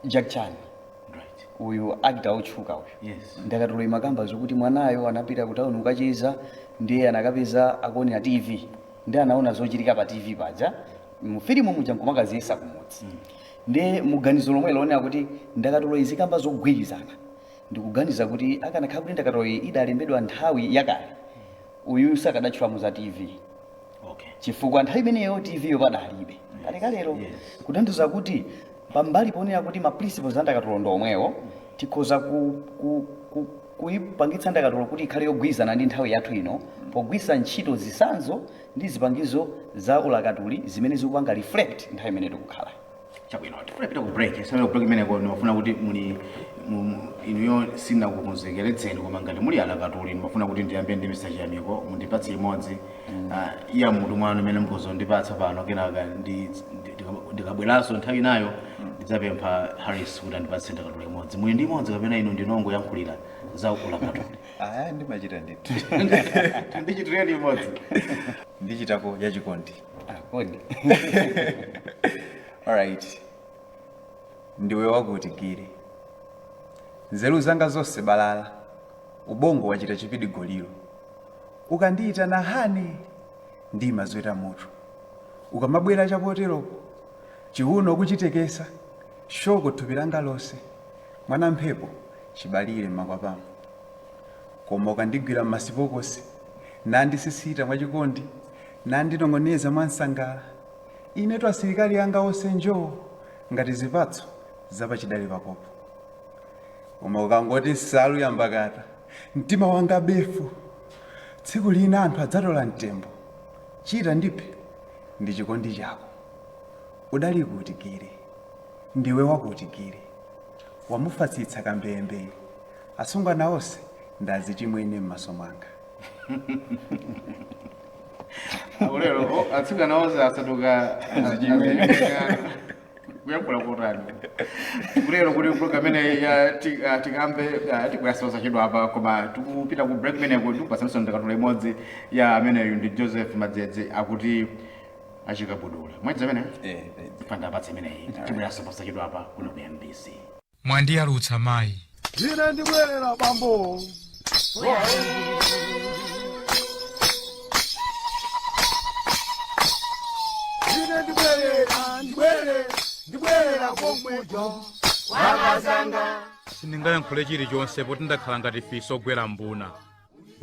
Jack Chan, uyu actor otchuka uyu. Ndakatulo imakamba zokuti mwanayo anapita ku town kukacheza, ndiye anakapeza akuonera TV, ndi anaona zochitika pa TV paja mu filimu muja nkumakaziyesa kumudzi. Ndiye muganizo lomwe lonena kuti ndakatulo izikamba zogwirizana, ndikuganiza kuti akanakhala kuti ndakatulo iyi idalembedwa nthawi yakale, uyu sakadatchulamo za TV, chifukwa nthawi imeneyo TV yo padalibe kalekalero. Kutanthauza kuti pambali ponena kuti ma principles a ndakatulo ndi omwewo, tikhoza kuyipangitsa ndakatulo kuti ikhale yogwirizana ndi nthawi yathu ino pogwiritsa ntchito zitsanzo ndi zipangizo za ulakatuli zimene zikupanga reflect nthawi imene tikukhala. Chabwino, tifuna ku break. Samene ku break imeneko ndimafuna kuti muli inuyo sinakukonzekeretseni, koma ngati muli alakatuli, ndimafuna kuti ndiyambe ndi Mr. Chiyamiko, mundipatse imodzi ya mutu mwanu imene mukuzondipatsa pano. Kenaka ndikabweranso nthawi inayo ndidzapempha Harris kuti andipatse ndakatulo imodzi. Muli ndi imodzi kapena inu ndinongoyankhulira za ulakatuli? Aya, ndimachita ndithu. Ndichitireni imodzi. Ndichitako yachikondi. Ah, kodi. Alright. Ndiwe wakuti gire, nzeru zanga zonse balala, ubongo wachita chipidigoliro. Ukandiyitana honey, ndimazweta mutu. Ukamabwera chapoteropo, chiuno kuchitekesa, shoko thupi langa lonse, mwana mphepo chibalire m'makwapamo. Koma ukandigwira m'masipokosi, nandisisita mwachikondi, nandinong'oneza mwansangala, inetu asilikali anga onse njoo ngati zipatso zapachidale pakopo. Koma ukangoti nsalu yambakata, mtima wanga befu. Tsiku lina anthu adzatola mtembo, chita ndiphe ndi chikondi chako. Udali kuti gire? Ndiwe wakuti gire? Wamufatsitsa kambeyembeye, asungwana onse ndazichimwene m'maso mwanga. Lero atsikana onse asanduka azichimwene. Kuyankhula kotani kulero kuti program imene ya Tikambe tibweraso chidwa apa, koma tikupita ku break imeneko ndikupasanso ndakatulo imodzi ya ameneyu ndi Joseph Madzedze, akuti achikabudula mwedzi amene Eh. panda apatse imeneyi. Tibweraso posachedwa apa kuno ku MBC. Mwandiyalutsa mayi. Ine ndibwerera bambo. Ine ndibwerera, ndibwerera, ndibwerera komweja. Sindingayankhule chilichonse poti ndakhala ngati fisi ogwera mbuna.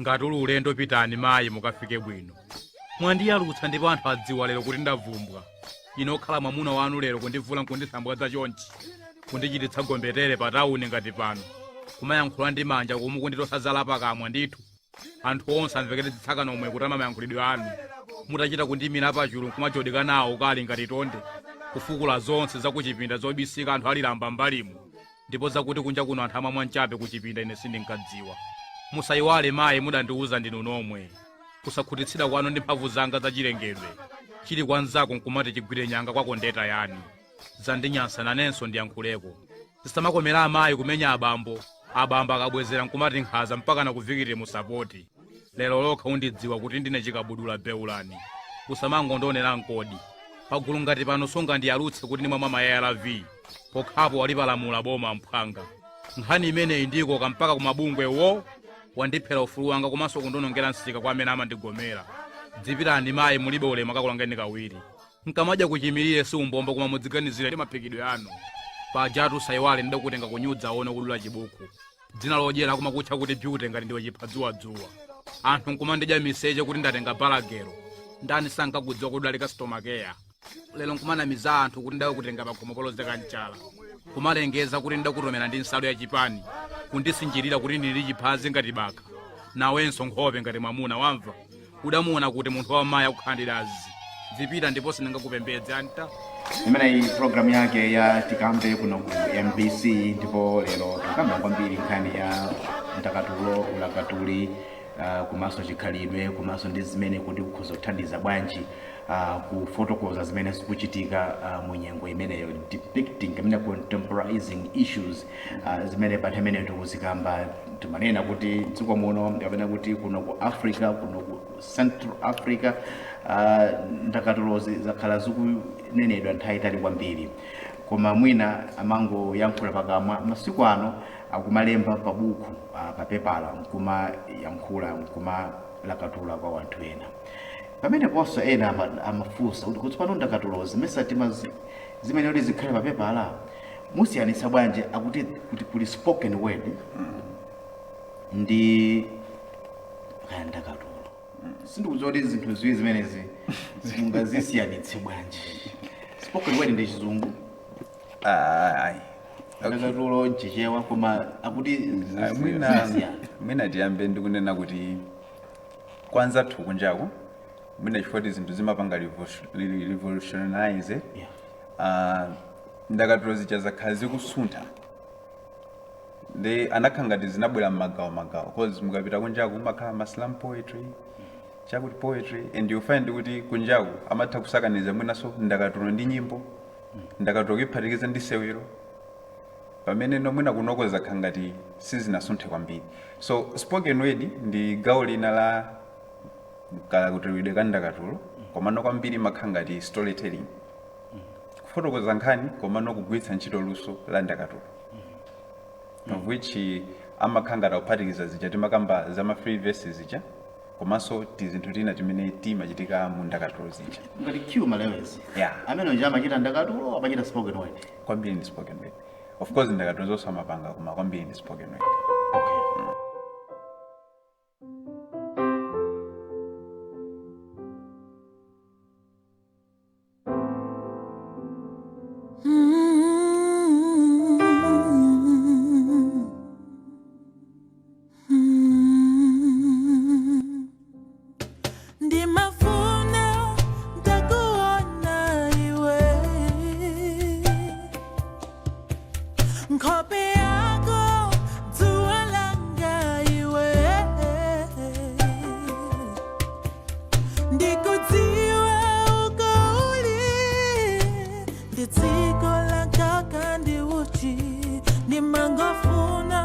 Ngati uli ulendo, pitani mayi, mukafike bwino. Mwandiyalutsa ndipo anthu adziwa lero kuti ndavumbwa. Ine okhala mwamuna wanu, lero kundivula nkundisambwadza chonchi, kundichititsa gombetere pa tawuni ngati pano, kumayankhula ndi manja komwe kunditosazala pakamwa ndithu. Anthu onse amvekere zitsaka nomwe kutama mayankhulidwe anu, mutachita kundimira pachulu nkumajodeka nawo kali ngati tonde, kufukula zonse zakuchipinda zobisika anthu alilamba mbalimu. Ndipo zakuti kunja kuno anthu amamwa mchape kuchipinda, ine sindinkadziwa. Musayiwale mayi, mudandiwuza ndinu nomwe, kusakhutitsidwa kwanu ndi mphamvu zanga zachilengedwe, chili kwa nzako nkumati chigwire nyanga kwako ndeta yani. Zandinyansa, nanenso ndiyankhuleko. Zisamakomera amayi kumenya abambo, abambo akabwezera nkumati nkhaza mpaka nakuvikire musapoti. Lero lokha undidziwa kuti ndine chikabudula beulani. Usamangondionera nkodi pagulu ngati pano, sungandiyalutse kuti ndimwamwa ma ARV pokhapo walipalamula boma mphwanga. Nkhani imeneyi ndikoka mpaka kumabungwe wo. Wandiphera ufulu wanga komanso kundonongera msika kwa amene amandigomera. Dzipirani mayi, mulibe ulemu, akakulangeni kawiri. Nkamadya kuchimirire si umbombo, koma mudziganizire ndi maphikidwe anu. Pajatu sayiwale ndidakutenga kunyudza one kudula chibuku, dzina lodyera akumakutcha kuti Beauty ngati ndiwe chiphadziwadzuwa. Anthu nkumandidya miseche kuti ndatenga balagero. Ndani sankakudziwa kuti udali customer care? Lero nkumanamiza anthu kuti ndakutenga pakhomo polozeka mchala, kumalengeza kuti ndakutomera ndi nsalu ya chipani, kundisinjirira kuti ndili chiphazi ngati baka. Nawenso nkhope ngati mwamuna wamva. Udamuona kuti munthu wamayi akukhala ndi dazi? Dzipita, ndipo sindingakupembedze anta. Imeneyi program yake ya Tikambe kuno ku MBC, ndipo lero tikamba kwambiri nkhani ya ndakatulo, ulakatuli, komanso chikhalidwe, komanso ndi zimene kuti kukhoza kuthandiza bwanji kufotokoza zimene zikuchitika mu nyengo imeneyo, depicting amene contemporizing issues zimene pa nthawi imeneyo tikuzikamba. Timanena kuti dziko muno kapena kuti kuno ku Africa, kuno ku Central Africa, ndakatulozi zakhala zikunenedwa nthawi itali kwambiri. Koma mwina amangoyankhula pakamwa. Masiku ano akumalemba pabuku, papepala, nkumayankhula, nkumalakatula kwa wanthu ena. Pameneponso ena amafunsa kuti kutsopano ndakatulo zimene timazi zimene kuti zikhale papepala musiyanitsa bwanji? Akuti kuti kuli spoken word ndi kaya ndakatulo. Sindikudziwa kuti zinthu ziwiri zimenezi mungazisiyanitse bwanji. Spoken word ndi Chizungu, Ayi. ndakatulo nchichewa, koma akuti Ah, mwina zisiyana. Mwina tiyambe ndikunena kuti kwanza thu kunjaku mwina chifukwa kuti zinthu zimapanga revolutionize. Ndakatulo zija zakhala zikusuntha ndi anakhala ngati zinabwera mmagawo magawo, 'cause mukapita kunjaku umakhala ma slam poetry, chakuti poetry, and you find kuti kunjaku amatha kusakaniza mwinaso ndakatulo ndi nyimbo, ndakatulo kuiphatikiza ndi sewero, pamene nomwina kunoko zakhala ngati sizinasunthe kwambiri. So spoken word ndi gawo lina la kalakutulidwe ka ndakatulo, komano kwambiri imakhala ngati storytelling, kufotokoza nkhani komano kugwiritsa ntchito luso la ndakatulo, of which amakhala ngati akuphatikiza zija timakamba za ma free verses zija, komanso tizinthu tina timene timachitika mu ndakatulo zija. Ngati Q Malewezi, amene nje amachita ndakatulo, amachita spoken word? Kwambiri ndi spoken word. Of course ndakatulo zonse amapanga, koma kwambiri ndi spoken word. Okay. Ndimafuna ndakuona iwe, nkhope yako dzuwa langa iwe, ndikudziwa uko uli, ndi dziko la mkaka ndi uchi, ndimangofuna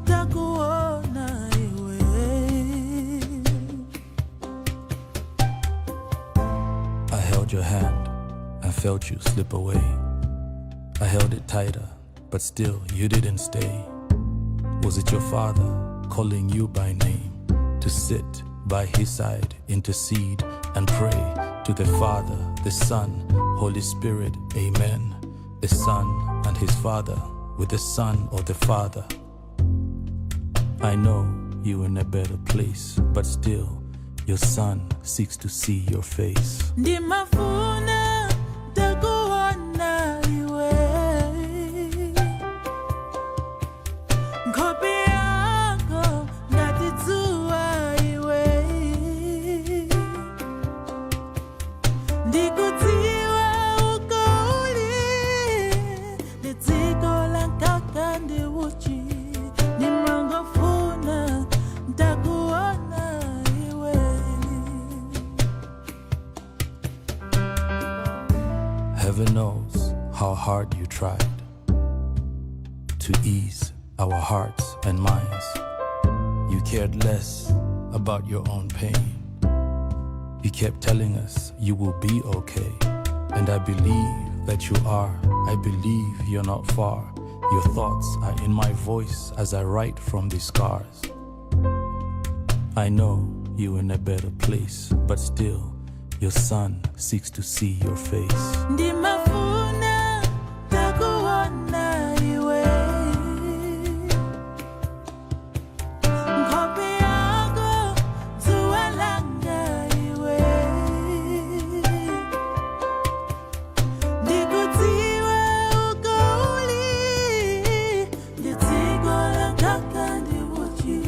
ndakuona iwe. I held your hand and felt you slip away. I held it tighter, but still you didn't stay. Was it your father calling you by name to sit by his side, intercede and pray to the Father, the Son, Holy Spirit, Amen? The Son and his Father, with the Son or the Father. I know you in a better place, but still your son seeks to see your face. Ndimafuna ndakuona iwe, nkhope yako ngati dzuwa iwe, ndikudziwa uko uli, ndi dziko la mkaka ndi uchi, ndimangofuna ndakuona iwe. Heaven knows how hard you tried to ease our hearts and minds. You cared less about your own pain. You kept telling us you will be okay. And I believe that you are. I believe you're not far. Your thoughts are in my voice as I write from these scars. I know you're in a better place, but still, your son seeks to see your face. Ndimafuna ndakuona iwe, nkhope yako dzuwa langa iwe, ndikudziwa uko uli, ndi dziko la mkaka ndi uchi,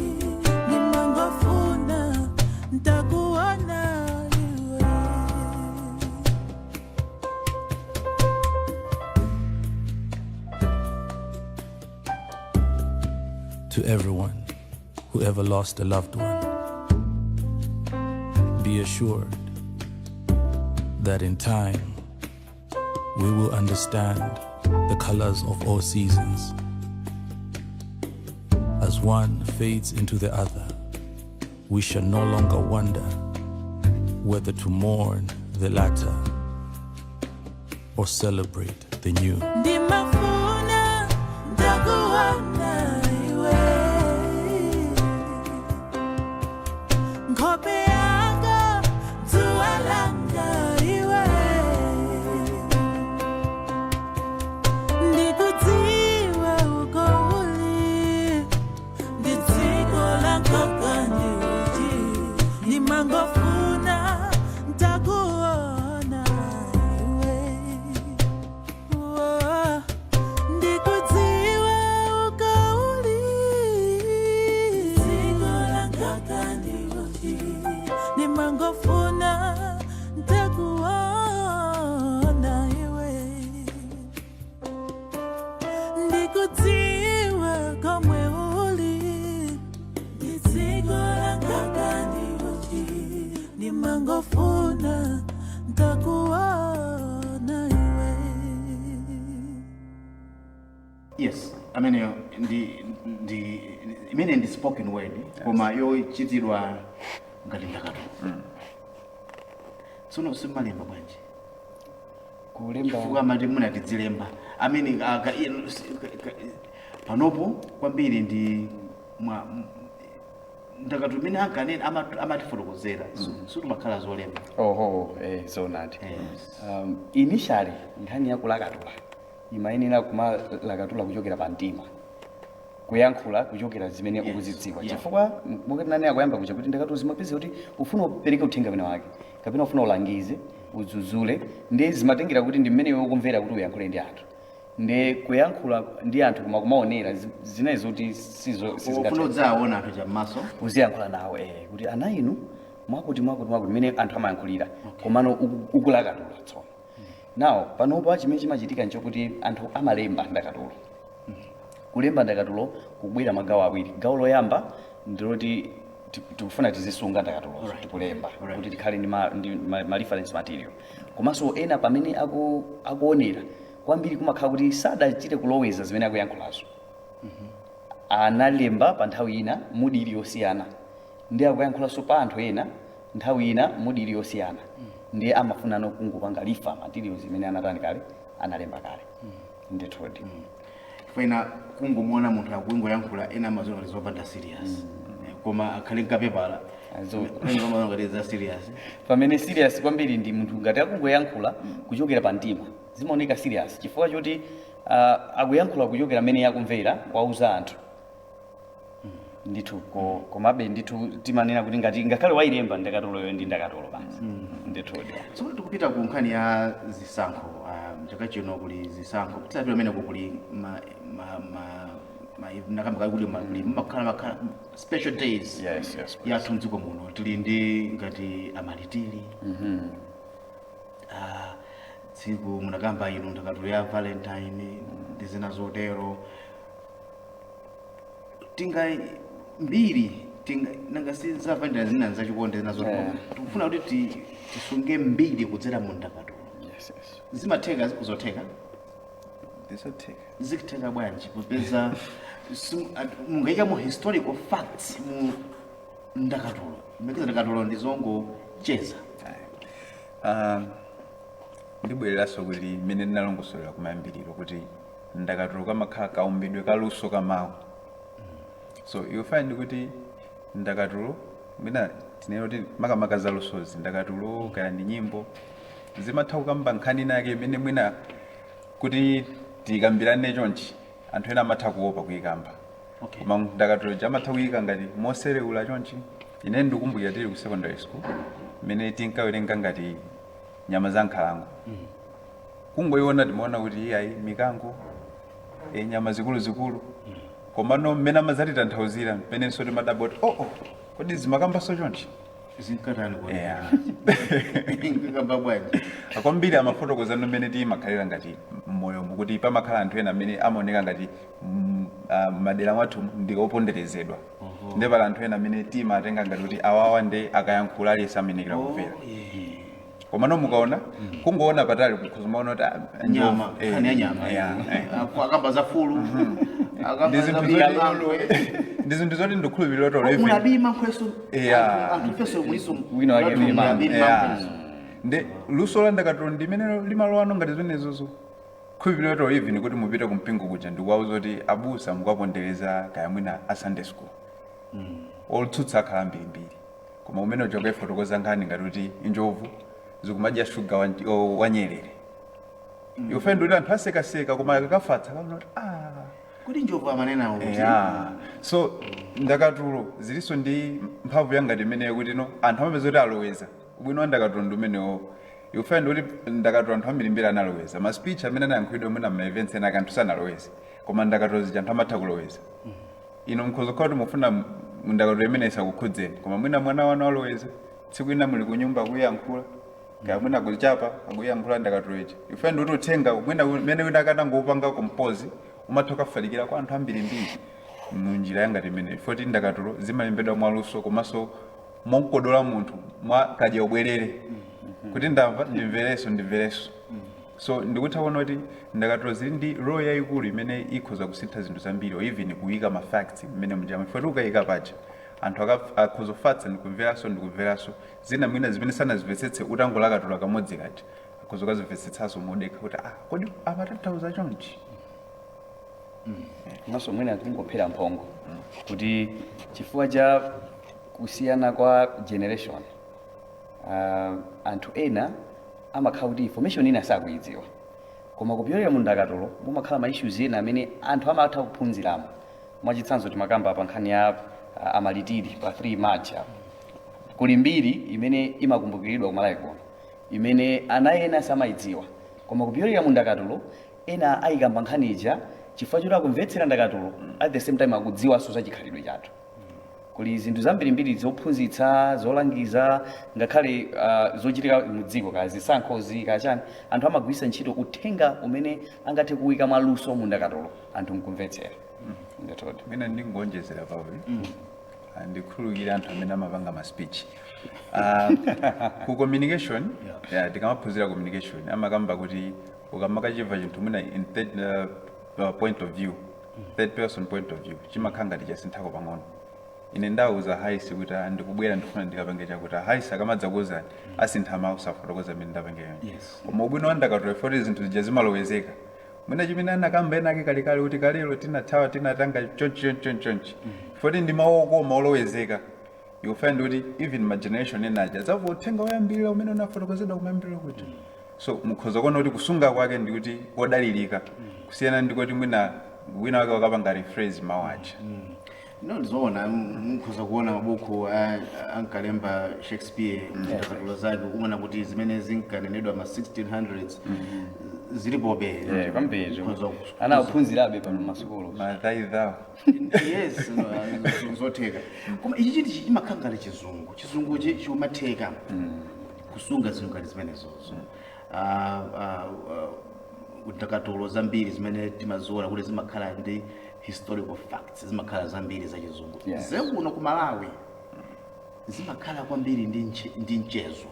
ndimangofuna ndakuona iwe. To everyone who ever lost a loved one, be assured that in time we will understand the colors of all seasons. As one fades into the other, we shall no longer wonder whether to mourn the latter or celebrate faith in you. Ndimafuna ndakuona iwe, nkhope yako dzuwa langa iwe, ndikudziwa uko uli, ndidziko lankoka ndiuchi, ndimangofuna ndakuona iwe. Oh, ndikudziwa uko uli, dziko lankoka ndiuchi, ndimangofuna ndakuona iwe, ndikudziwa komwe uli, ndidziko lankoka ndiuchi, ndimangofuna ndakuona iwe. Yes, ameneyo ndi imene ndi spoken word, koma yochitidwa ngati ndakatulo. Tsono simalemba bwanji? Kulemba? Chifukwa amati muna tidzilemba amene panopo kwambiri ndi mwa ndakatulo imene ankanena amatifotokozera, situmakhala zolemba. Oho, zoonadi. Yes. Initially nkhani yakulakatula imayenera kumalakatula kuchokera pa mtima, kuyankhula kuchokera zimene ukuzidziwa, chifukwa mukatinanena kuyamba kuja kuti ndakatulo zimapeza kuti ufuna upereke uthenga wina wake kapena ufuna ulangize, udzudzule, ndi zimatengera kuti ndi mmene iwe ukumvera kuti uyankhule ndi anthu, ndi kuyankhula ndi anthu koma kumaonera zinayi zoti sizo Ufuna sizingathe. udzaona anthu cham'maso. Uziyankhula nawo kuti ana inu mwakuti mwakuti mwakuti, mmene anthu amayankhulira, komano ukulakatula. Tsono nawo panopa chimene chimachitika nchokuti anthu amalemba ndakatulo. Kulemba ndakatulo kubwera magawo awiri. Gawo loyamba ndiloti tikufuna tizisunga ndakatulo, tikulemba kuti tikhale ndi ma reference material. Komanso ena pamene akuonera kwambiri kumakhala kuti sadachite kuloweza zimene akuyankhulazo, analemba pa nthawi ina mood ili yosiyana, ndi akuyankhulanso pa anthu ena nthawi ina mood ili yosiyana, ndi amafuna kungopanga refer materials imene anatani kale, analemba kale ndithudi. Fena kungomuona munthu akungoyankhula, ena amaziona ngati zopanda serious. Koma akhale nkapepala, amaziona ngati za serious. Pamene serious kwambiri ndi munthu ngati akungoyankhula kuchokera pa mtima, zimaoneka serious chifukwa choti akuyankhula kuchokera mmene akumvera, kwauza anthu ndithu. Komabe ndithu timanena kuti ngati ngakhale wayilemba ndakatuloyo, ndi ndakatulo basi ndithudi. Tsono tikupita ku nkhani ya zisankho. Chaka chino kuli zisankho. Tisapita pameneko, kuli ma nakamba kuti kuli makhala special days Yes. yathu mdziko muno. Tili ndi ngati amalitiri, tsiku munakamba inu ndakatulo ya Valentine ndi zina zotero. Tinga mbiri tinga nanga si za Valentine, zina zachikonde, zina zotero. Tikufuna kuti tisunge mbiri kudzera mu ndakatulo. Yes. Zimatheka, zikuzotheka? Ndizotheka. Zikutheka bwanji, popeza mungayika mu historical facts mu ndakatulo? Mekeza ndakatulo ndizongocheza. Ndibwereranso kuti mmene ndinalongosolera kumayambiriro kuti ndakatulo kamakhala kaumbidwe kaluso kamawu. So you find kuti ndakatulo, mwina tinene kuti makamaka zalusozi, ndakatulo kaya ndi nyimbo, zimatha kukamba nkhani inake imene mwina kuti tikambirane chonchi anthu ena amatha kuopa kuyikamba, koma ndakatulo amatha kuyika ngati moserewula chonchi. Ine ndikumbukira tili ku secondary school mmene tinkawerenga ngati Nyama za Nkhalango, kungoiona timaona kuti iyayi, mikango, nyama zikuluzikulu. Komano mmene amazatitanthauzira, mmenenso timadabwa kuti oh, kodi zimakambanso chonchi? Zinkatani kodi? Yeah. Nkakamba bwanji? Kwambiri amafotokoza mmene timakhalira ngati mmoyomo, kuti pamakhala anthu ena amene amaoneka ngati madera mwathu ndi oponderezedwa, ndi pala anthu ena amene timatenga ngati kuti awawa ndi akayankhula aliyense amenekera kumvera. Komano mukaona, kungoona patali kumaona kuti Nyama. Njovu, Nkhani ya nyama. Yeah. Akamba za fulu, akamba Ndi za zinthu mikango. Ndi zinthu zoti ndikukhulupirira kuti even Munabima nkhweso. Yeah. Anthu ifeso muliso. Wina wake bima. Munabima Yeah. nkhweso. Ndi luso la ndakatulo ndimene limalowano ngati zimenezozo. Khulupirira kuti even kuti mupite kumpingo kuja ndikuwauza kuti abusa mukapondereza kaya mwina a Sunday school, otsutsa akhala ambirimbiri. Koma umene uja kuifotokoza nkhani ngati kuti njovu zikumadya shuga wa nyerere, you find kuti anthu asekaseka, koma akakafatsa akaona kuti ah, Kuti njovu amanena kuti yeah. So ndakatulo zilinso ndi mphamvu yangati imeneyo, kuti no, anthu amapeza kuti aloweza. Ubwino wa ndakatulo ndi umenewo. You find kuti ndakatulo anthu ambirimbiri analoweza. Ma speech amene anayankhulidwa mwina ma events ena anthu sanaloweze, koma ndakatulo zija anthu amatha kuloweza. Ino mukhoza kukhala kuti mufuna ndakatulo imene isakukhudzeni, koma mwina mwana wanu aloweza. Tsiku ina muli kunyumba akuyankhula, kaya mwina kuchapa akuyankhula ndakatulo ija, you find kuti uthenga mwina umene wina akanangopanga compose umatha kufalikira kwa anthu ambirimbiri munjira yangati imeneyo, foti ndakatulo zimalembedwa mwaluso komanso monkodola munthu mwa kadya ubwerere kuti ndamva, ndimverenso, ndimverenso. So ndikutha kuona kuti ndakatulo zili ndi role yayikulu imene ikhoza kusintha zinthu zambiri, or even kuyika ma facts mmene mujama, foti ukayika paja anthu akhoza kufatsa ndikumveranso, ndikumveranso zina mwina zimene sanazimvetsetse. Utangolakatula kamodzi kaja, akhoza kukazimvetsetsanso modekha kuti ah, kodi amatanthauza chonchi? Komanso mwina kungophera mphongo kuti chifukwa cha kusiyana kwa generation, anthu ena amakhala kuti information ina sakuyidziwa, koma kupyolera mu ndakatulo mumakhala ma issues ena amene anthu amatha kuphunziramo. Mwachitsanzo, timakamba pa nkhani ya amalitiri pa 3 March apo. Kuli mbiri imene imakumbukiridwa kumalawi kuno imene ana ena samayidziwa, koma kupyolera mu ndakatulo ena ayikamba nkhani ija chifukwa choti akumvetsera ndakatulo, at the same time akudziwanso za chikhalidwe chathu. Kuli zinthu zambirimbiri zophunzitsa, zolangiza, ngakhale zochitika mudziko, kaya zisankhozi kachani, anthu amagwiritsa ntchito uthenga umene angathe kuwika mwaluso mu ndakatulo, anthu nkumvetsera. Ndithudi. Mwina ndingonjezera pawe, ndikhululukire anthu amene amapanga ma speech. Ku communication, yeah, tikamaphunzira communication amakamba kuti ukamakachiva chinthu mwina in third point of view, third person point of view, chimakhala ngati chasinthako pang'ono. Ine ndawuza Haisi kuti ah, ndikubwera, ndifuna ndikapange chakuti. Haisi akamadza kuwuzani asintha mawu, safotokoza mmene ndapangeyo. Koma ubwino wa ndakatulo, foti zinthu zija zimalowezeka, mwina chimene anakamba ena ake kalekale kuti kalelo tinathawa, tinatanga chonchi chonchi chonchi chonchi, foti ndi mawu okoma olowezeka, you find kuti even ma generation ena aja adzamva uthenga woyambirira umene unafotokozedwa kumayambiriro kuja. So mukhoza kuona kuti kusunga kwake ndi kuti kodalirika kusiyana ndi kuti mwina wina wake wakapanga rephrase mawu aja. No, ndizoona. Mukhoza kuona mabuku ankalemba Shakespeare, ndakatulo zake, kuona kuti zimene zinkanenedwa ma 1600s zilipobe. Eh, kwambiri. Anaphunzirabe Anaphunzirabe pano masukulu. Mathaithawo. Yes, no, zotheka. Koma ichi chinthu chimakhala ngati chizungu, chizunguchi chimatheka kusunga zinthu ngati zimenezozo. Ndakatulo zambiri zimene timaziona kuti zimakhala ndi historical facts zimakhala zambiri za chizungu. Zekuno ku Malawi zimakhala kwambiri ndi mchezo.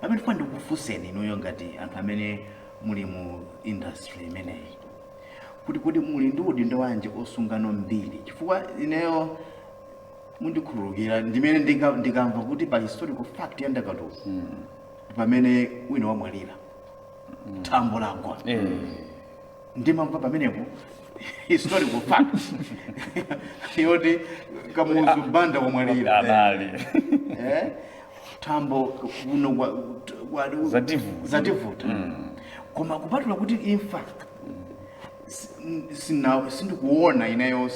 Pamene funa ndikufunseni inuyo ngati anthu amene muli mu industry imeneyi kuti kodi muli ndi udindo wanji osungano mbiri? Chifukwa ineyo, mundikhululukira, ndimene ndikamva kuti pa historical fact ya ndakatulo pamene wina wamwalira, thambo lagwa, ndimamva pamenepo historical fact yoti Kamuzu Banda wamwalira. Abale. Eh? Thambo kuno Zativuta. Zativuta. Koma kupatula kuti imfa, sindikuona ineyo,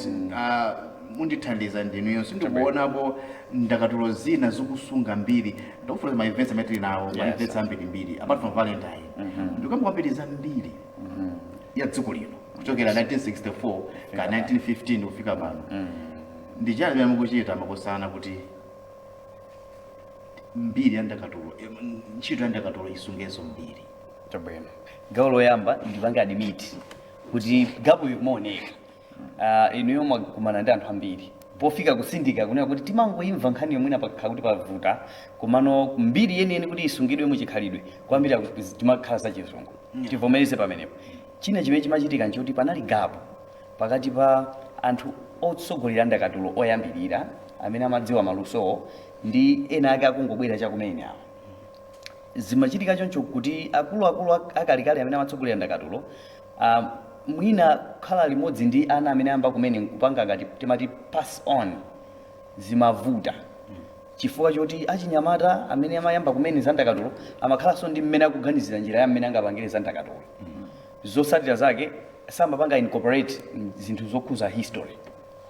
mundithandiza ndinuyo, sindikuonapo ndakatulo zina zikusunga mbiri. Ndakufuna ma events amene tili nawo, ma events ambirimbiri apart from Valentine, ndikamba kwambiri zambiri ya dziko lino kuchokera 1964 ka 1915 kufika pano. Ndi chani chimene mukuchita makosana kuti mbiri ya ndakatulo, ntchito ya ndakatulo isungenso mbiri? Chabwino, gawo loyamba ndipange admit kuti gap ikumaoneka. Inuyo mwakumana ndi anthu ambiri pofika kusindika kunena kuti timangoimva nkhani yomwe pakakhala kuti pavuta, komano mbiri yeniyeni kuti isungidwe muchikhalidwe kwambiri timakhala zachizungu. Tivomereze pamenepo. China chimene chimachitika nchoti panali gap pakati pa anthu otsogolera ndakatulo oyambirira amene amadziwa malusowo ndi ena ake akungobwera chakumene awa. Zimachitika choncho kuti akuluakulu akalikali amene amatsogolera ndakatulo, mwina kukhala limodzi ndi ana amene ayamba kumene nkupanga ngati timati pass on zimavuta, chifukwa choti achinyamata amene amayamba kumene za ndakatulo amakhalanso ndi mmene akuganizira njira ya mmene angapangire za ndakatulo. Zotsatira zake samapanga incorporate zinthu zokhuza history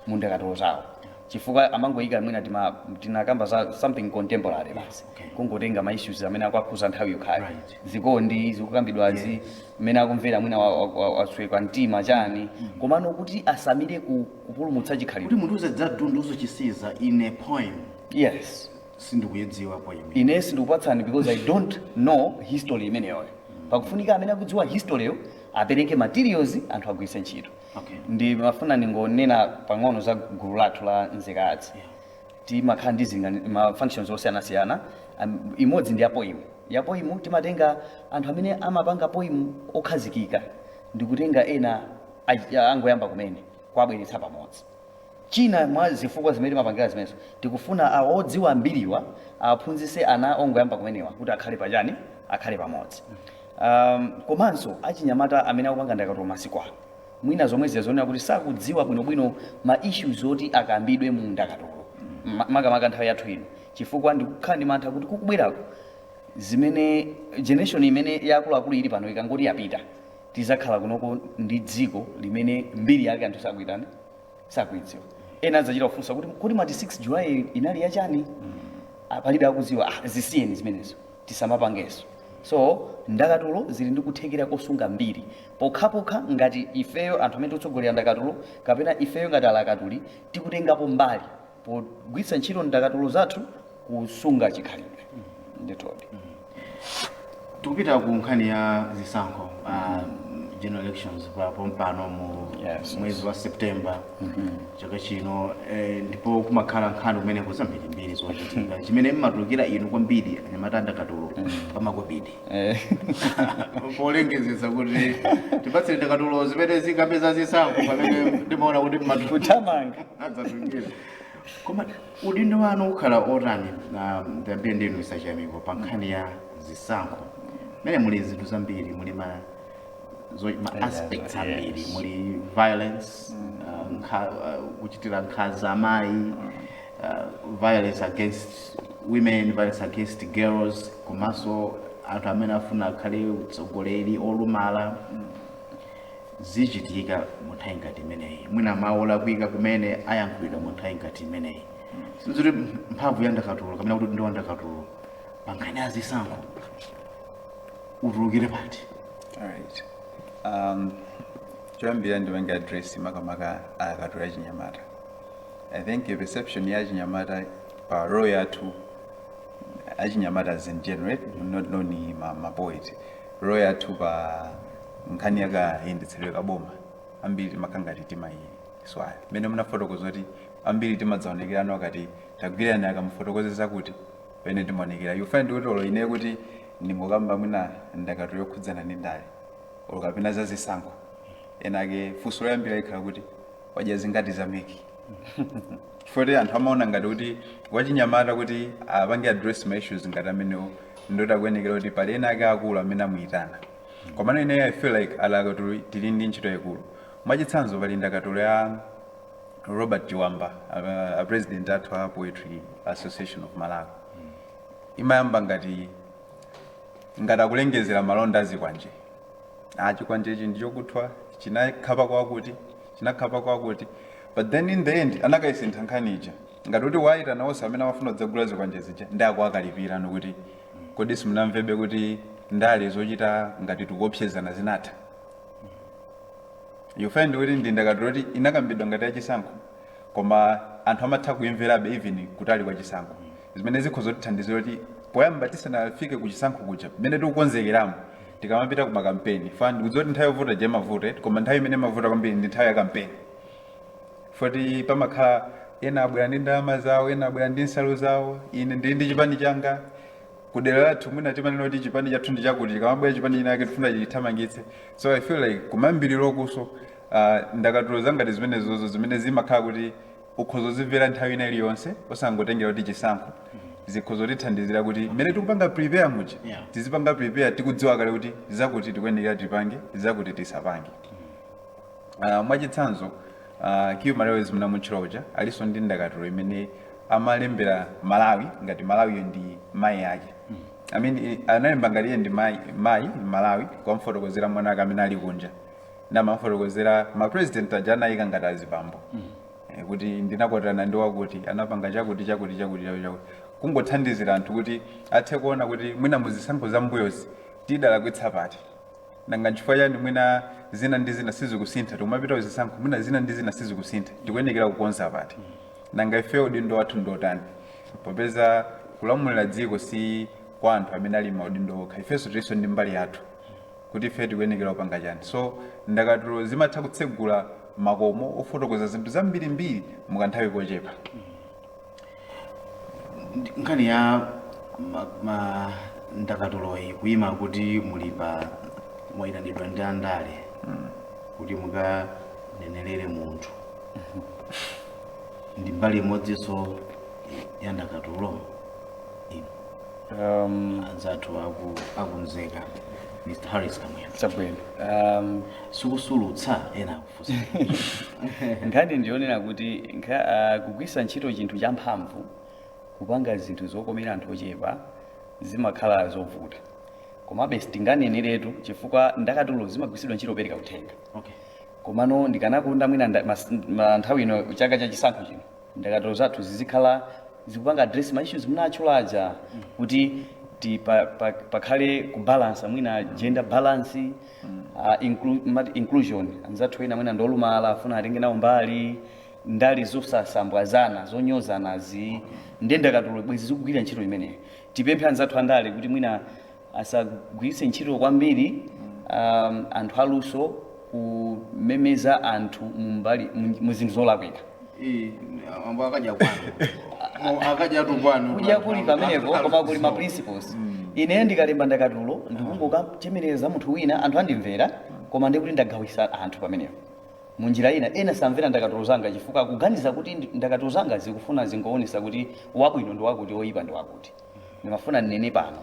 mu ndakatulo zawo, chifukwa amangoyika mwina tinakamba za something contemporary basi, kungotenga ma issues amene akuakhuza nthawi yokhayo, zikondi zikukambidwazi, mmene akumvera mwina wasweka mtima chani, komano kuti asamire kupulumutsa chikhalidwe. Kuti munthu uze Dunduzu Chisiza in a poem. Yes. Sindikuyidziwa poem. Ine sindikupatsani because I don't know history imeneyoyo. Pakufunika amene akudziwa history yo apereke materials anthu agwiritse ntchito. Ndi mafuna ningonena pang'ono za gulu lathu la Nzeka Arts. Timakhala ndi ma functions osiyanasiyana. Imodzi ndi ya poem. Ya poem timatenga anthu amene amapanga poem okhazikika ndikutenga ena angoyamba kumene kuwabweretsa pamodzi. China mwa zifukwa zimene timapangira zimenezo, tikufuna awo odziwa mbiriwa aphunzitse ana ongoyamba kumenewa kuti akhale pachani, akhale pamodzi. Komanso achinyamata amene akupanga ndakatulo masiku ano, mwina zomwe ziyazonera kuti sakudziwa bwinobwino ma issues oti akambidwe mu ndakatulo, makamaka nthawi yathu ino, chifukwa ndikukhala ndi mantha kuti kukubwerako zimene generation imene yakuluakulu ili pano ikangoti yapita, tizakhala kunoko ndi dziko limene mbiri yake anthu sakuitani, sakuidziwa. Ena adzachita kufunsa kuti, "Kodi mati 6 July inali yachani?" Ah, palibe akudziwa. Ah, zisiyeni zimenezo, tisamapangenso. So ndakatulo zili ndi kuthekera kosunga mbiri pokhapokha ngati ifeyo anthu amene tikutsogolera ndakatulo kapena ifeyo ngati alakatuli tikutengapo mbali pogwiritsa ntchito ndakatulo zathu kusunga chikhalidwe ndithudi. Tikupita ku nkhani ya zisankho, general elections pompano mu mwezi wa September chaka chino, ndipo kumakhala nkhani kumeneko zambirimbiri zochitika. Chimene mmatulukira inu kwambiri anyamata andakatulo pamakobidi polengezesa kuti tipatsire ndakatulo zimene zikapeza zisankho, pamene ndimaona kuti Kuthamanga. Adzatulukira. Koma udindo wanu ukhala otani, na ndiyambire ndinu Isachiyamiko, pa nkhani ya zisankho mene muli zinthu zambiri, muli ma aspects ambiri, muli violence, kuchitira nkhanza amayi, violence against women, violence against girls, komanso anthu amene afuna akhale utsogoleri olumala? Zichitika mu nthawi ngati imeneyi, mwina mawu olakwika kumene ayankhulidwa mu nthawi ngati imeneyi, sinzuti mphamvu ya ndakatulo kapena kuti udindo wa ndakatulo pa nkhani ya zisankho utulukire pati? Alright. Choyambira ndipange address makamaka alakatuli achinyamata. I think a perception ya achinyamata pa role yathu achinyamata as in general, not only ma poet, role yathu pa nkhani yakayendetsedwe kaboma, ambiri timakhala ngati timayiswaya. Mmene munafotokoza kuti ambiri timadzaonekerano akati tagwirani akamufotokozeza kuti pene timaonekera, you find kuti olo ine kuti ndingokamba mwina ndakatulo yokhudzana ndi ndale olo kapena za zisankho, ena ake funso loyambira ikhala kuti, "Wadya zingati za MEC?" Chifukwa anthu amaona ngati kuti wachinyamata kuti apange address ma issues ngati amenewo ndoti akuyenekera kuti pali ena ake akulu amene amuyitana. Komano ineyo I feel like alakatulo tili ndi ntchito yaikulu. Mwachitsanzo, pali ndakatulo ya Robert Chiwamba, a president athu a Poetry Association of Malawi. Imayamba ngati akulengezera malonda azikwanje. Ah, chikwanje ichi ndichokuthwa, chinakhapa kwakuti, chinakhapa kwakuti, but then in the end anakayisintha nkhani ija ngati kuti wayitana onse amene amafuna kudzagula zikwanje zija ndi akuakalipira nokuti, "Kodi simunamvebe kuti ndale zochita ngati tikuopsezana zinatha?" You find kuti ndi ndakatulo kuti inakambidwa ngati yachisankho, koma anthu amatha kuimverabe even kutali kwa chisankho, zimene zikhoza kutithandizira kuti poyamba tisanafike ku chisankho kuja, mmene tikukonzekeramo, tikamapita ku makampeni fa ndikudziwa kuti nthawi yovuta je mavuta, koma nthawi imene mavuta kwambiri ndi nthawi ya kampeni, foti pamakhala ena abwera ndi ndalama zawo, ena abwera ndi nsalu zawo, ine ndili ndi chipani changa kudera lathu, mwina timanena kuti chipani chathu ndi chakuti, chikamabwera chipani chinake tifuna chithamangitse. So I feel like kumambiriro kuso ndakatulo zangati zimenezozo zimene zimakhala kuti ukhoza kuzimvera nthawi ina iliyonse osangotengera kuti chisankho. Zikhoza kutithandizira kuti mmene tikupanga prepare muja, tizipanga prepare tikudziwa kale kuti zakuti tikuyenekera tipange, zakuti tisapange. Mwachitsanzo, Q Malewezi mnamutchula uja, alinso ndi ndakatulo imene amalembera Malawi ngati Malawiyo ndi mayi ake. I mean, analemba ngati iye ndi mayi, mayi Malawi, kwamfotokozera mwana ake amene ali kunja, namafotokozera ma president aja anayika ngati azibambo, kuti ndinakwatirana ndi wakuti, anapanga chakuti, chakuti, chakuti, chakuti, chakuti, kungothandizira anthu kuti athe kuona kuti mwina muzisankho za mbuyozi tidalakwitsa pati, nanga nchifukwa chani mwina zina ndi zina sizikusintha. Tikumapita kuzisankho, mwina zina ndi zina sizikusintha, tikuyenekera kukonza pati, nanga ife udindo wathu ndotani, popeza kulamulira dziko si kwa anthu amene ali maudindo okha, ifenso tilinso ndi mbali yathu kuti ife tikuyenekera kupanga chani. So ndakatulo zimatha kutsegula makomo ofotokoza zinthu zambirimbiri mukanthawi kochepa. Nkhani ya ndakatuloyi kuyima kuti muli pa mwayitanidwa ndi andale kuti mukanenerere munthu, ndi mbali imodzinso ya ndakatulo ino? Anzathu akunzeka, Mr Harris Kamwendo. Chabwino. Sikusulutsa, ena akufunsa. Nkhani ndionera kuti kugwiritsa ntchito chinthu champhamvu kupanga zinthu zokomera anthu ochepa zimakhala zovuta, komabe sitinganeneretu chifukwa ndakatulo zimagwiritsidwa ntchito kupereka uthenga. Komano ndikanakonda mwina nthawi ino, chaka chachisankho chino, ndakatulo zathu zizikhala zikupanga address ma issues munatchulaja, kuti pakhale kubalansa, mwina gender balance, inclusion, anzathu ena mwina ndolumala afuna atenge nawo mbali, ndali zosasambwazana, zonyozanazi, ndiye ndakatulo bwezi zikugwira ntchito imeneyo. Tipemphe anzathu andale kuti mwina asagwiritse ntchito kwambiri anthu aluso kumemeza anthu mumbali mu zinthu zolakwika. Ambo akadya kwanu, akadya tu kwanu. Kudya kuli pamenepo, koma kuli ma principles. Ine ndikalemba ndakatulo ndikungokachemereza munthu wina, anthu andimvera, koma ndikuti ndagawisa anthu pamenepo munjira ina. Ena samvera ndakatulo zanga chifukwa akuganiza kuti ndakatulo zanga zikufuna zingoonesa kuti wabwino ndi wakuti, oyipa ndi wakuti. Ndimafuna ndinene pano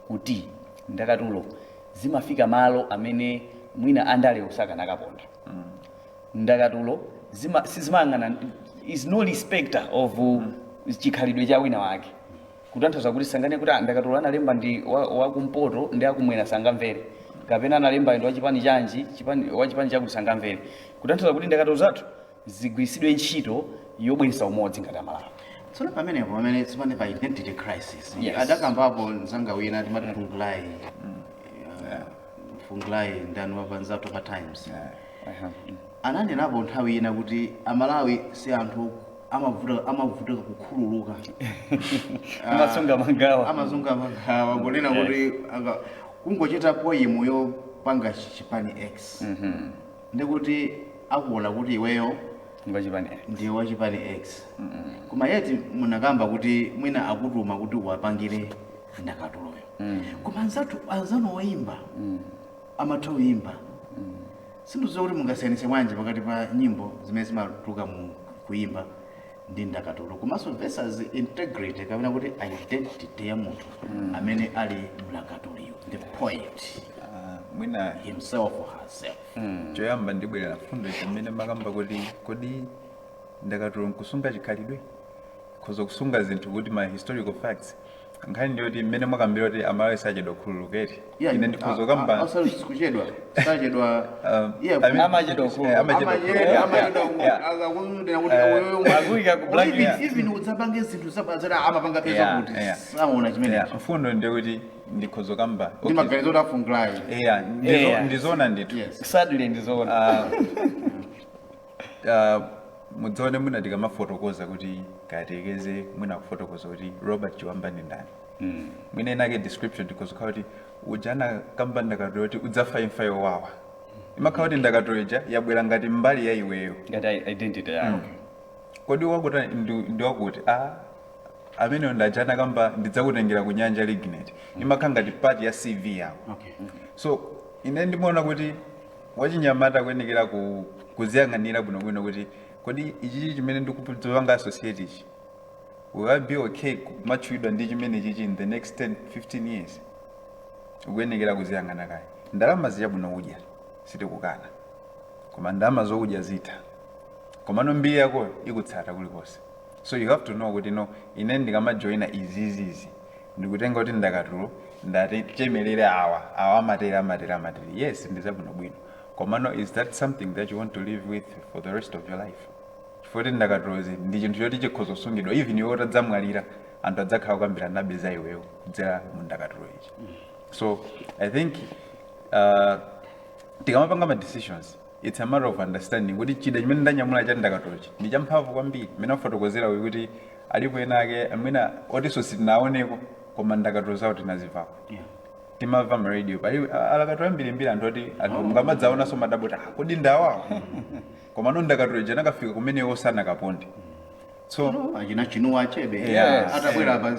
kuti ndakatulo zimafika malo amene mwina andale osakanakaponda. Ndakatulo sizimayang'ana, is no respecter of chikhalidwe cha wina wake, kutanthauza kuti sangane kuti ndakatulo analemba ndi wakumpoto ndi akumwera sangamvere, kapena analemba ndi wachipani chanji, chipani wachipani chakuti sangamvere, kutanthauza kuti ndakatulo zathu zigwiritsidwe ntchito yobweretsa umodzi ngati Amalawi. Tsono pamenepo, pamene tsopano pa identity crisis, Yes. adakambapo mzanga wina, timati Funglai, Funglai ndani wapanzathu pa Times, ananenapo nthawi ina kuti Amalawi si anthu amavutika kukhululuka. Amasunga mangawa. Amasunga mangawa, kunena kuti kungochita poem yopanga chipani X, ndikuti akuona kuti iweyo ngwachipani. Ndiye wachipani X. Koma yeti munakamba kuti mwina akutuma kuti uwapangire ndakatuloyo, koma anzathu, anzanu woyimba amatha kuyimba. Sindidziwa kuti mungasiyanitse bwanji pakati pa nyimbo zimene zimatuluka mu kuyimba ndi ndakatulo, komanso versus integrity kapena kuti identity ya munthu amene ali mlakatuliyo, the poet Mwina himself or herself. Choyamba ndibwerera fundo chimene makamba kuti kodi ndakatulo nkusunga chikhalidwe, khoza kusunga zinthu kuti ma historical facts. Nkhani ndiyoti mmene mwakambira kuti Amalawi sachedwa kukhululuketi, ine ndikhoza kamba Kuchedwa sachedwa. I mean, Amachedwa kukhululuka. Amachedwa kukhululuka. Akuyika ku black. Even udzapange zinthu zati amapanga peza kuti saona chimenecho. Yeah, mfundo ndiyekuti ndikhoza kamba Ndi maganizo kuti afungilayi. Yeah, ndizoona ndithu. Sadly ndizoona. Mudzaone mwina tikamafotokoza kuti katekeze, mwina kufotokoza kuti Robert Chiwamba ndi ndani, mwina inake description tikhoza kuti uja anakamba ndakatulo kuti udzafa imfa yowawa, imakhala kuti ndakatulo ija yabwera ngati mbali ya iweyo. Ngati identity yako. Kodi wakuti ndi wakuti a amene ndaja anakamba ndidzakutengera ku nyanja lignite, imakhala ngati part ya CV yako. So ine ndimaona kuti wachinyamata akuyenekera kuziyang'anira bwinobwino kuti kodi ichichi chimene ndikupanga associate ichi Will I be okay kumatchulidwa ndi chimene chichi in the next 10 15 years? Ukuyenekera kuziyang'ana kaye. Ndalama zichabwino kudya, sitikukana, koma ndalama zokudya zitha, komano mbiri yako ikutsata kulikonse. So you have to know kuti, no, ine ndikamajoyina izizizi, ndikutenga kuti ndakatulo ndachemelere awa, awa amatere, amatere, amatere. Yes, ndizabwinobwino, komano is that something that you want to live with for the rest of your life? Chifukwa kuti ndakatulozi ndi chinthu choti chikhoza kusungidwa. Even iwe utadzamwalira, anthu adzakhala kukambirana nabe za iweyo kudzera mu ndakatulo ichi. So I think tikamapanga ma decisions, it's a matter of understanding kuti chida chimene ndanyamula cha ndakatulochi ndi champhamvu kwambiri. Mmene afotokozera uyu kuti alipo ena ake amene otinso sitinaoneko, koma ndakatulo zawo tinazimvako, timamva ma radio. Pali alakatulo ambirimbiri, anthu oti anthu mukamadzaonanso madabota, "Ah, kodi ndawawo?" Koma no, ndakatulo ija nakafika kumenewo sanakaponde. So No, achina Chinua Achebe atabwera pa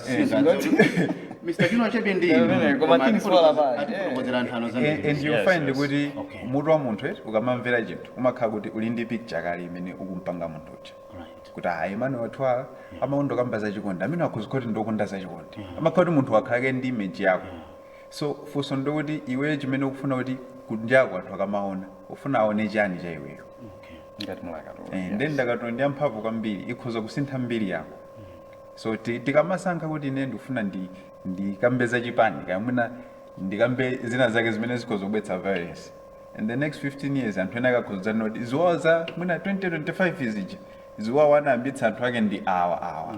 Mr. Chinua Achebe ndi Yeah, koma Things Fall Apart. Atifotokozera anthu ano zambiri. And you find kuti mutu wa munthu eti ukamamvera chinthu, umakhala kuti uli ndi picture kale imene ukumpanga munthu uja kuti ayi, Emmanuel Twala amakonda kamba zachikondi, amene akuzikoti ndokonda zachikondi, amakhala kuti munthu wakhalake ndi image yako. So funso ndokuti iweyo chimene ukufuna kuti kunjako anthu akamaona, ufuna aone chani cha iweyo? Ngati mulakatulo. Then ndakatulo ndi yamphamvu kwambiri, ikhoza kusintha mbiri yako. So tikamasankha kuti ine ndikufuna ndikambe zachipani, kamwina ndikambe zina zake zimene zikhoza kubweretsa violence in the next 15 years, anthu ena akakhoza kuti ziwawa za mwina 2025 izija, ziwawa anayambitsa anthu ake ndi awa awa.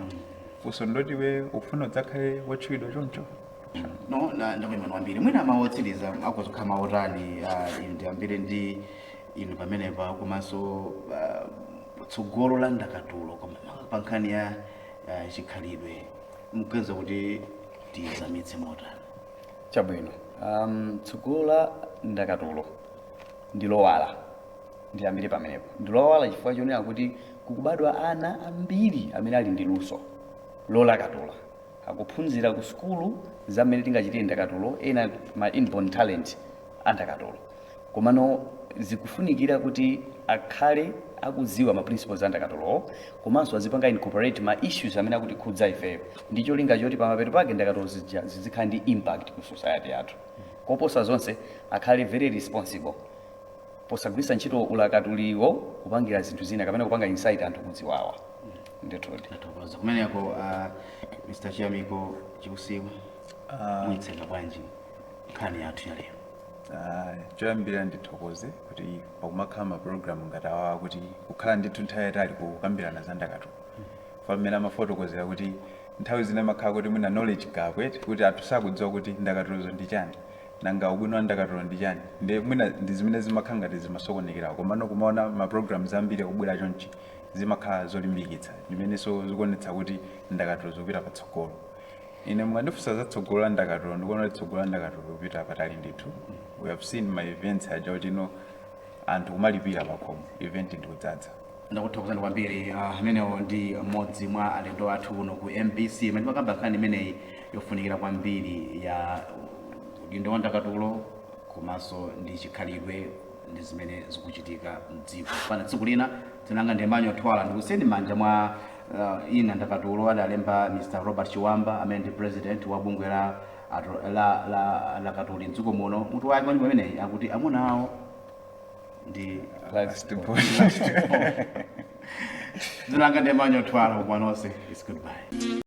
Funso ndoti we ukufuna udzakhale wotchulidwa choncho? No, ndakuyimani kwambiri. Mwina mawu otsiriza akuzokhala mawu otani? Inu ndiyambire ndi inu pamenepa, komanso tsogolo la ndakatulo, koma pa nkhani ya chikhalidwe, mukuganiza kuti tizamitse motani? Chabwino. Tsogolo la ndakatulo ndi lowala. Ndiyambire pamenepo. Ndi lowala chifukwa chonena kuti kukubadwa ana ambiri amene ali ndi luso lolakatula, akuphunzira ku sukulu za mmene tingachitire ndakatulo, ena ma inborn talent a ndakatulo. Komano zikufunikira kuti akhale akudziwa ma principles a ndakatulowo, komanso azipanga incorporate ma issues amene akutikhudza ifeyo, ndi cholinga choti pamapeto pake ndakatulo zija zizikhala ndi impact ku society yathu. Koposa zonse, akhale very responsible posagwiritsa ntchito ulakatuliwo kupangira zinthu zina kapena kupanga incite anthu kuziwawa. Ndithudi. Tathokoza kumeneko. Mr. Chiyamiko Chikusiwa, muyitseka bwanji nkhani yathu ya lero? Choyambirira ndithokoze kuti pakumakhala mapulogalamu ngati awawa, kuti kukhala ndithu nthawi yayitali kukambirana za ndakatulo. Pamene amafotokozera kuti nthawi zina makhala kuti mwina knowledge gap eti, kuti anthu sakudziwa kuti ndakatulozo ndi chani, nanga ubwino wa ndakatulo ndi chani, ndi mwina ndi zimene zimakhala ngati zimasokonekerawo. Komano kumaona ma programs ambiri akubwera chonchi zimakhala zolimbikitsa, ndimenenso zikuonetsa kuti ndakatulo zikupita patsogolo. Ine mukandifunsa za tsogolo la ndakatulo, ndikuona kuti tsogolo la ndakatulo likupita patali ndithu. We have seen ma events aja kuti no, anthu kumalipira pakhomo, event ndikudzadza. Ndakuthokozani kwambiri. Amenewo ndi mmodzi mwa alendo athu kuno ku MBC imene timakamba nkhani imeneyi yofunikira kwambiri ya udindo wa ndakatulo komanso ndi chikhalidwe ndi zimene zikuchitika mdziko pana. Tsiku lina tinanga ndi Emmanuel Twala. Ndikusiyeni manja mwa ina ndakatulo adalemba Mr. Robert Chiwamba, amene ndi president wa bungwe la ndakatuli mdziko muno. Mutu wake wa nyimbo imeneyi akuti "Amuna awo ndi Last boy. Dzina langa ndi Emmanuel Twala. Kwanonse is goodbye.